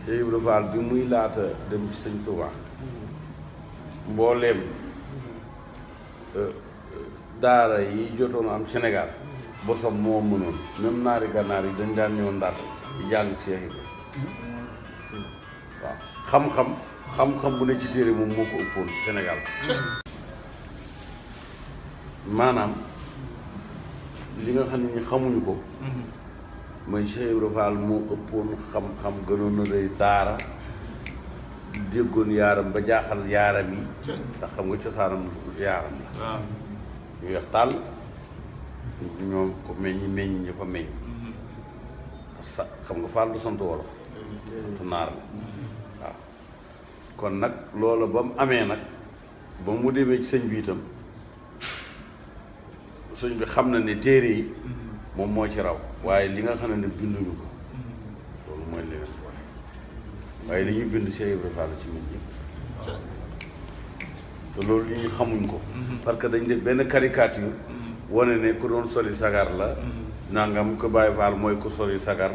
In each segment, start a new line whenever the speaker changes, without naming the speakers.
Cheikh Ibra Fall bi muy laata dem ci sëñ Touba mbooleem daara yi jotoon am Sénégal bosam moo mënoon même naari gànnaar yi dañ daan ñëw Ndar di jàng Cheikh Ibra waaw xam-xam bu ne ci téere moom moo ko ëppoon ci Sénégal maanaam li nga xam ne ñu xamuñu ko mooy Cheikh Ibra Fall moo ëppoon xam-xam gënoon a rëy daara déggoon yaaram ba jaaxal yaaram yi ndax xam nga cosaanam yaaram la ñu weex tàll ñoo ko meññ ñu fa meññ ndax sa xam nga Fall du sant wolof tu naar la waaw kon nag loolu ba mu amee nag ba mu demee ci sëñ bi itam sëñ bi xam na ne téere yi moom moo ci raw waaye li nga xam ne binduñu ko loolu mooy li leen boole waaye li ñuy bind Cheikh Ibra Fall ci nit ñi te loolu li ñu xamuñ ko parce que dañ def benn caricature wane ne ku doon soli sagar la nangam ko Baye Fall mooy ku soli sagar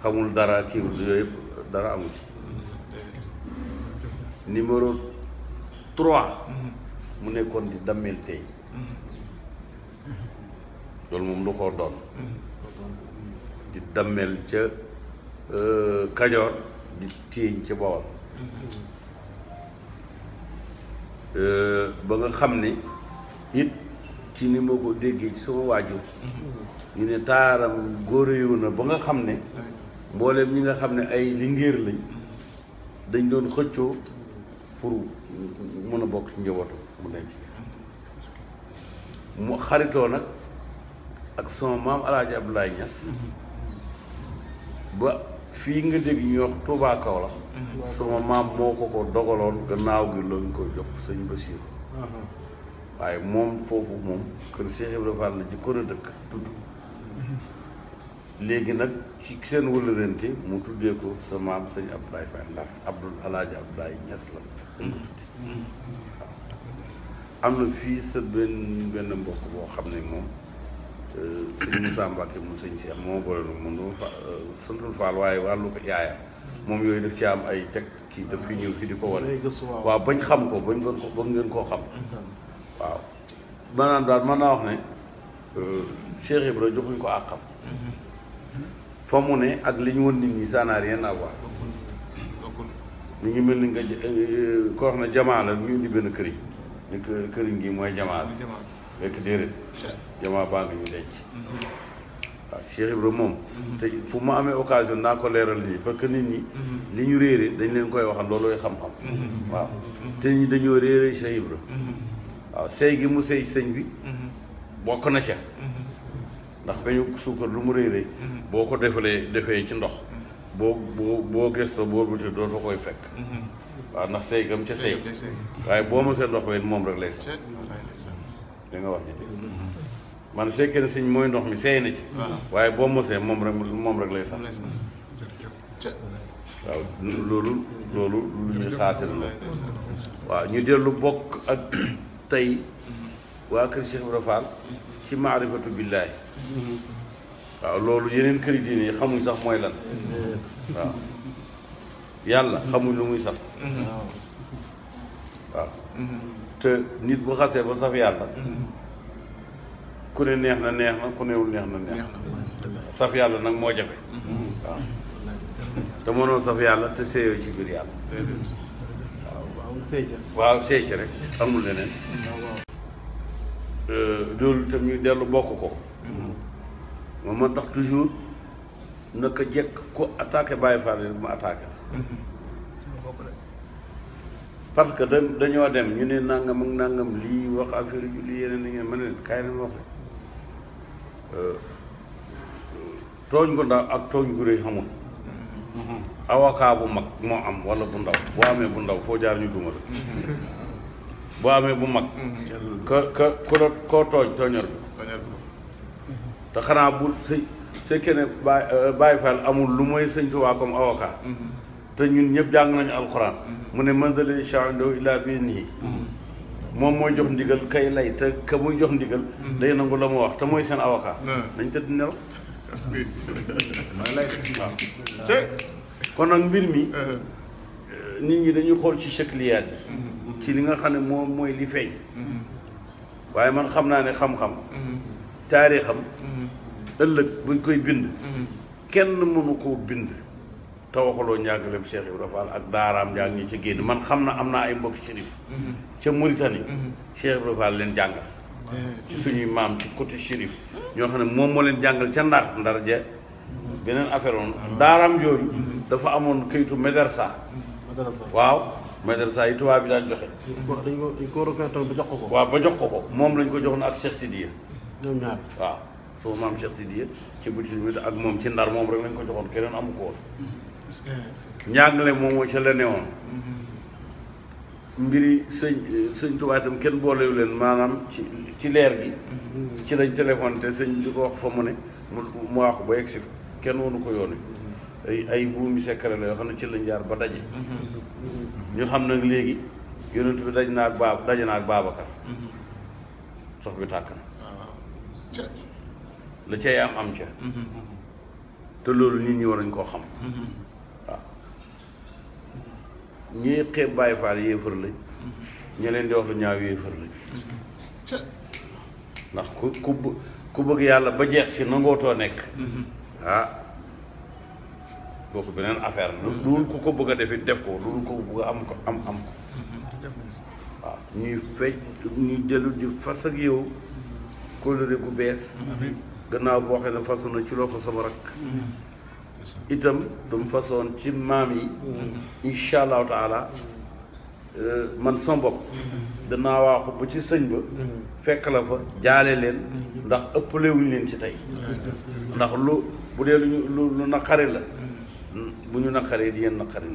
xamul dara kii yooyu yëpp dara amu ci numéro 3 mu nekkoon di dammel tey loolu moom lu ko doon di dammel ca Kajoor di téeñ ca Bawol ba nga xam ne it ci ni ma ko déggee ci sama waajur ñu ne taaram góoreyu na ba nga xam ne mboolem ñi nga xam ne ay lingéer lañ dañ doon xëccoo pour mën a bokk ci njabootu mu denc mu xaritoo nag ak sama maam Alaaji Abdoulaye Niass ba fii nga dégg ñuy wax Touba Kaolack sama maam moo ko dogaloon gannaaw gi lañ ko jox sëñ Basiiru waaye moom foofu moom kër Cheikh Ibra Fall la jëkkoon a dëkk tudd léegi nag ci seen wëllërante mu tuddee ko sa maam sëñ Abdoulaye Fall Ndar Alaaji Abdoulaye Niass la dañ ko tudde waaw am na fii sa benn mbokk boo xam ne moom sëñ Moussa Mbacke mu sëñ Cheikh moo boole nag moom dama santul Fall waaye wàllu ko yaayam moom yooyu daf ci am ay teg kii daf fi ñëw fi di ko wane waaw bañ xam ko bañ ngeen koo xam waaw maanaam daal mën naa wax ne Cheikh Ibra joxuñ ko àqam fa mu ne ak li ñu won nit ñi ça n'a rien à voir mi ngi mel ni nga ko wax ne jamaa la ñu indi benn këriñ ni këriñ gi mooy jamaa bi fekk déedéet jamaa baa ngi ñu denc waaw Cheikh Ibra moom te fu ma amee occasion naa ko leeral nit ñi parce que nit ñi li ñu réere dañ leen koy waxal loolooy xam-xam waaw te ñi dañoo réere Cheikh Ibra waaw sëy gi mu sëy sëñ bi bokk na ca ndax bañu suukar lu mu réere boo ko defee ci ndox boo gëstoo boo buté doo fa koy fekk waaw ndax sëy gam ca sëy waaye boo mosee ndox ba moom rek lay sax da nga wax ñi dégg man fekkee ne sëñ mooy ndox mi seey na ci waaye boo mosee moom rek lay sax waaw loolu lu ñuy xaatir la waaw ñu dellu bokk ak tey waa kër Cheikh Ibra Fall ci maarifatu billaahi waaw loolu yeneen këri diine yi xamuñ sax mooy lan waaw yàlla xamuñ lu muy sax waaw te nit bu xasee ba saf yàlla ku ne neex na ku newul neex na saf yàlla nag moo jafe waaw te mënoo saf yàlla te seeyoo ci biir yàlla waaw seey ci rek amul leneen loolu itam ñu dellu bokk ko moom ma tax toujours naka jekk ko attaqué Baye Fall rek mu attaqué la parce que dañoo dem ñu ne nangam ak nangam lii wax affaire ju lii yeneen ngeen ma ne leen kaay leen wax leen tooñ gu ndaw ak tooñ gu rëy xamul avocat bu mag moo am wala bu ndaw boo amee bu ndaw foo jaar ñu duma la boo amee bu mag koo tooñor bi te xanaa bu fekkee ne Baye Fall amul lu mooy sëñ Tuubaa comme avocat te ñun ñëpp jàng nañu alxuraan mu ne man dale chando illa bi nii moom mooy jox ndigal kay lay te ka muy jox ndigal day nangu la mu wax te mooy seen avocat nañ tëdd nelaw mooy lay waaw kon nag mbir mi nit ñi dañuy xool ci shakliyaat yi ci li nga xam ne moom mooy li feeñ waaye man xam naa ne xam-xam taarixam ëllëg buñ koy bind kenn mënu koo bind te waxaloo njàngaleem Cheikh Ibrahima Fall ak daaraam njàng ñi ca génn man xam na am naa ay mbokk shérif ca Mauritanie Cheikh Ibrahima Fall leen jàngal ci suñuy maam ci côté shérif ñoo xam ne moom moo leen jàngal ca ndar ja beneen affaire woon daaraam jooju dafa amoon kayitu médersa waaw médersa yi tubaab bi daan joxe
dañ ko reconnaître ba jox ko
waaw ba jox ko moom lañ ko joxoon ak Cheikh Sidiya
ñoom ñaar
waaw soo maam Cheikh Sidiya ci buti ak moom ci ndar moom rek lañ ko joxoon keneen amu ko woon njàngale moom moo ca la newoon mbiri sëñ Tuubaa itam kenn boolewu leen maanaam ci leer gi ci lañ téléphone te sëñ di ko wax fa mu ne mu wax ba yegg si fa kenn wonu ko yoon ay buumi secret la yoo xam ne ci lañ jaar ba daje ñu xam nag léegi yonent bi daje na ak Babacar sox bi tàkk na la cay am ca te loolu nit ñi war nañ koo xam waaw ñii xeeb Baay Faal yéefar lañ ñi leen di wax lu ñaaw yéefar lañ ndax ku bëgg yàlla ba jeex ci nangootoo nekk kooku beneen affaire la loolu ku ko bëgg a defit def ko loolu ko bëgg a am ko waaw ñuy fecc ñu jëlu di fas ak yow kóllëre gu bees gannaaw boo xam ne façon na ci loxo sama rakk itam dum façon ci maam yi insha allahu taala man sama bopp danaa waaxu ba ci sëñ ba fekk la fa jaale leen ndax ëppalewuñ leen ci tey ndax lu bu dee lu naqari la bu ñu naqaree di yéen naqari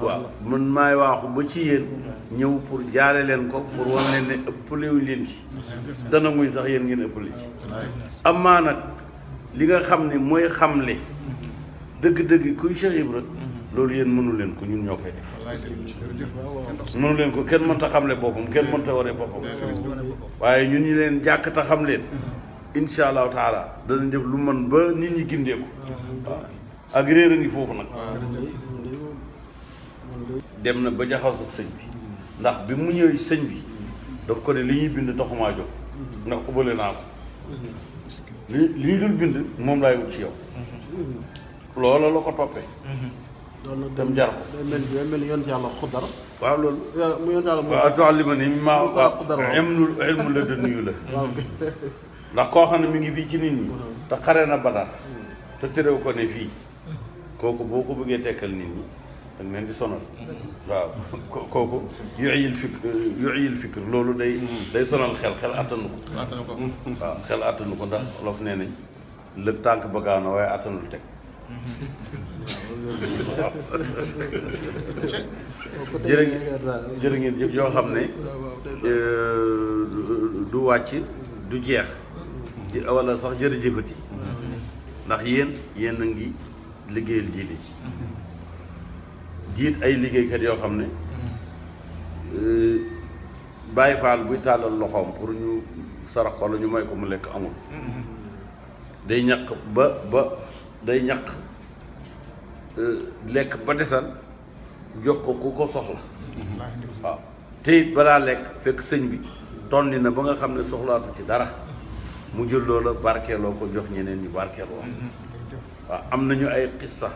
waaw man maay waaxu ba ci yéen ñëw pour jaale leen ko pour wan leen ne ëppalewuñ leen ci dana muñ sax yéen ngeen ëppale ci amaa nag li nga xam ne mooy xamle dëgg-dëgg kuy Cheikh Ibra loolu yéen mënu leen ko ñun ñoo koy def mënu leen ko kenn mënta xamle boppam kenn mënta waree boppam waaye ñun ñi leen jàkk ta xam leen insha allahu taala danañ def lu mën ba nit ñi gindeeku waaw ak réer a ngi foofu nag dem na ba jaxasoo sëñ bi ndax bi mu ñëwee sëñ bi daf ko ne li ñuy bind taxumaa jóg ndax ubbale naa ko li ñu dul bind moom laay wut ci yow loola la ko toppee tam jar ko
day mel ni yoon yàlla xudar
waaw loolu
mu yoon yàlla
waaw toxal li ma ni ma ilmu la de nuyu la ndax koo xam ne mi ngi fii ci nit ñi te xare na Badar te terew ko ne fii kooku boo ko bëggee tekkal nit ñi danga leen di sonal waaw kooku yu'yil fikr loolu day sonal xel attanu ko waaw xel attanu ko ndax olof nee nañ lëg tànk bëggaaw na waaye attanul teg jërë ngeen jëf yoo xam ne du wàcc du jeex wala sax jërëjëfati ndax yéen a ngi liggéeyal diine ji jiit ay liggéeykat yoo xam ne Baay Faal buy tàllal loxoom pour ñu sarax ko la ñu may ko mu lekk amul day ñaq day ñaq lekk ba desal jox ko ku ko soxla waaw te it balaa lekk fekk sëñ bi tonni na ba nga xam ne soxlaatu ci dara mu jël loola barkeeloo ko jox ñeneen ñu barkeeloo waaw am nañu ay xissa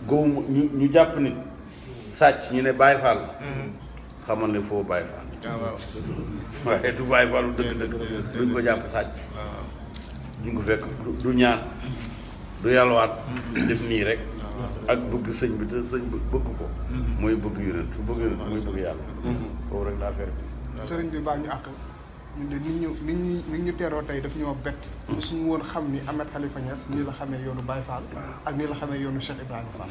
góomu ñu jàpp nit sàcc ñu ne Baay Faal xamal ne foo Baay Faal waaye du Baay Faal dëgg duñ ko jàpp sàcc duñ ko fekk du ñaan du yàlwaat def nii rek ak bëgg sëñ bi te sëñ bi bëgg ko mooy bëgg yonent bëgg yonent mooy bëgg yàlla foofu rek laa fekk
sëriñ bi baal ñu àq ñun de nit ñu teeroo tey daf ñoo bett suñu woon xam ni Ahmed Khalifa Niass nii la xamee yoonu Baye Fall ak nii la xamee yoonu Cheikh Ibrahima Fall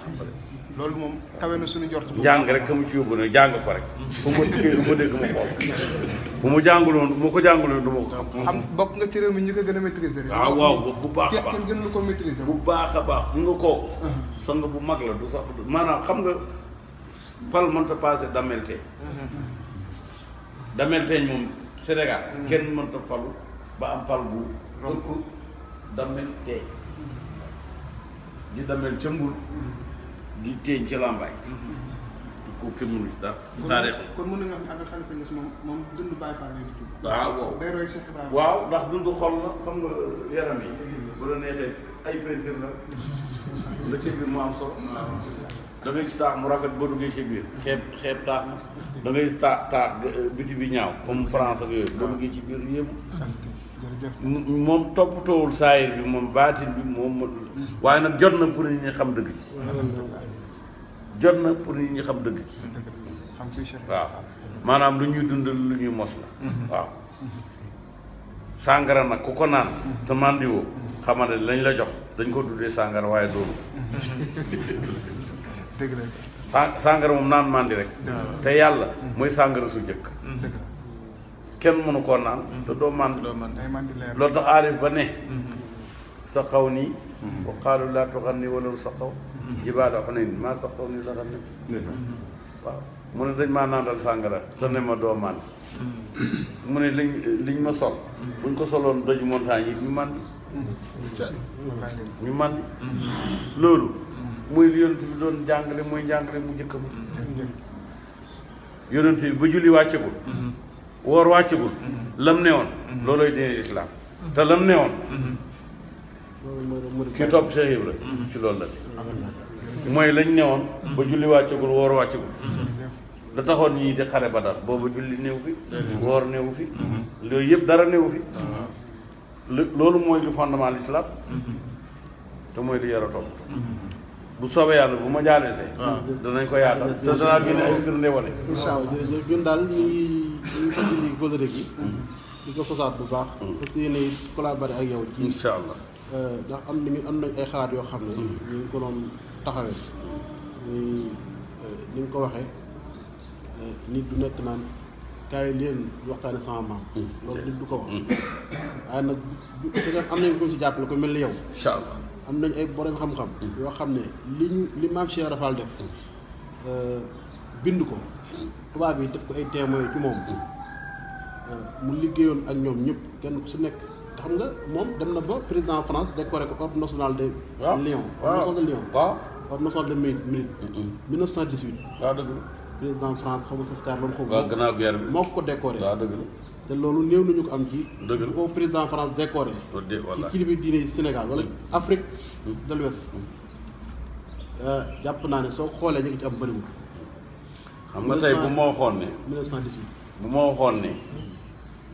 loolu moom kawe na suñu njort
jàng rek ka mu ci yóbbu ne jàng ko rek fu ma diggee ma dégg ma xool bu ma jànguloon bu ma ko jànguloon du ma ko xam
bokk nga ci réew mi ñi ko gën a maîtriser
waaw bu baax a baax
kenn gën lu ko maîtriser
bu baax a baax ñu nga koo sang bu mag la du sax maanaam xam nga pal mënta passé damelteeñ moom Sénégal kenn mënta falu ba am pal bu ëpp damelteeñ di damel ca Mbul di téeñ ca Lambaay ko kenn mënu ci dara taarix la
kon mën na nga xam ne Ahmed Khalifa Niass moom dund Baye Fall lay tudd.
waaw
day roy Cheikh Ibrahima.
waaw ndax dund xol la xam nga yaram yi bu la neexee ay peinture la ci biir mu am solo da ngay gis taax mu rafet boo duggee ci biir xeeb taax na da ngay gis taax biti bi ñaaw comme France ak yooyu boo duggee ci biir yéemu moom toppatoowul saayir bi moom baatin bi moom waaye nag jot na pour nit ñi xam dëgg ci jot na pour nit ñi xam dëgg ci waaw maanaam lu ñuy dundal lu ñuy mos la waaw sàngara nag ku ko naan te mandiwoo xamal ne lañ la jox dañ ko tuddee sàngara waaye doonu
dëgg la
sàngara moom naan mandi rek te yàlla mooy sàngara su jëkk kenn mënu koo naan te doo mandi loolu tax aarif ba ne sa xaw nii wa qaalu laa tuxanni walaw sa xaw jibaala xunayn maa sa xaw nii la xam ne waaw mu ne dañ maa naandal sàngara te ne ma doo mandi mu ne liñ ma sol buñ ko soloon doju montagne yi ñu mandi loolu muy li yonent bi doon jàngale mooy njàngale mu njëkk ma yonent bi ba julli wàccagul woor wàccagul lam ne woon looloy diine islaam te lam ne woon ki topp Cheikh Ibra ci loolu la de mooy lañ ne woon ba julli wàccagul woor wàccagul da taxoon ñii di xare Badar booba julli néew fi woor néew fi loolu yëpp dara néew fi loolu mooy lu fondement l'islam te mooy li yara topp bu soobee yàlla bu ma jaalesee danañ ko yaatal te danaa génne ay firnde wane
incha allah jërëjëf ñun daal ñu ngi fàttali kóllëre gi di ko sosaat bu baax parce que yéen collaborer ak yow ci
incha allah
ndax am nañ ay xalaat yoo xam ne ñu ngi ko doon taxawee muy ni nga ko waxee nit du nekk naan kaay leen waxtaane sama maam loolu nit du ko wax waaye nag am nañu ko ci jàppale ko mel ni yow
incha allah
am nañ ay borom xam-xam yoo xam ne li maam Cheikh Rafal def bind ko tubaab yi def ko ay témoins ci moom mu liggéeyoon ak ñoom ñëpp kenn ku si nekk xam nga moom dem na ba président France décoré ko ordre national de Lion ordre national de Lion
waaw
ordre national de Mérite 1918
waaw dëgg la
président France xam nga Sascar loolu xam
waaw gannaaw guerre bi
moo ko décoré
waaw dëgg la
te loolu néew nañu ko am ci
dëgg la
ko président France décoré ci kilifa diine Sénégal wala Afrique de l'Ouest jàpp naa ne soo xoolee ñu ngi ci am bëriwul
xam nga tey bu ma waxoon ne
1918
bu ma waxoon ne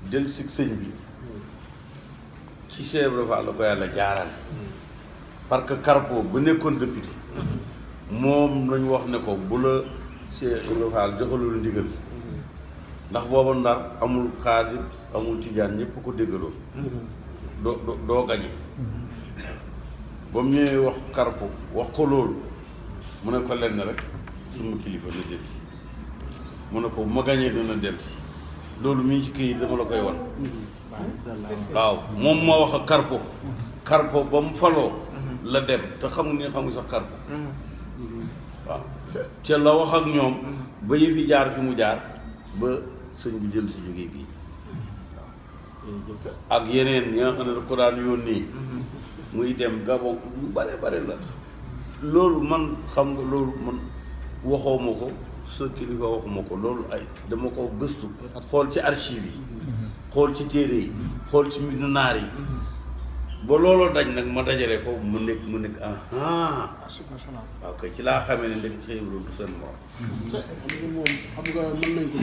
del si sëñ bi ci Cheikh Ibra Fall la ko yàlla jaarale parce que Carpo ba nekkoon député moom lañu wax ne ko bu la Cheikh Ibra Fall joxalul ndigal ndax booba Ndar amul xaadir amul tijaan ñëpp ko déggaloon doo gañe ba mu ñëwee wax Carpo wax ko loolu mu ne ko lenn rek suma kilifa na del si mu ne ko bu ma gañee dina del si loolu mii ci këyit dama la koy wan waaw moom moo wax ak Carpo ba mu faloo la dem te xamul ni xamul sax Carpo waaw ca la wax ak ñoom ba yëfi jaar fi mu jaar ba sëñ bi jël si jógee bii waaw ak yeneen ñi nga xam ne da ko daan yónnee muy dem Gabon lu bare bare la loolu man xam nga loolu man waxoo ma ko sa kilifa waxuma ko loolu ay dama ko gëstu xool ci archive yi xool ci téere yi xool ci mbindu naar yi ba looloo daj nag ma dajale ko mu nekk waaw kay ci laa xamee ne ndek Cheikh Ibrahima du seen morom
moom xam nga mën nañ ko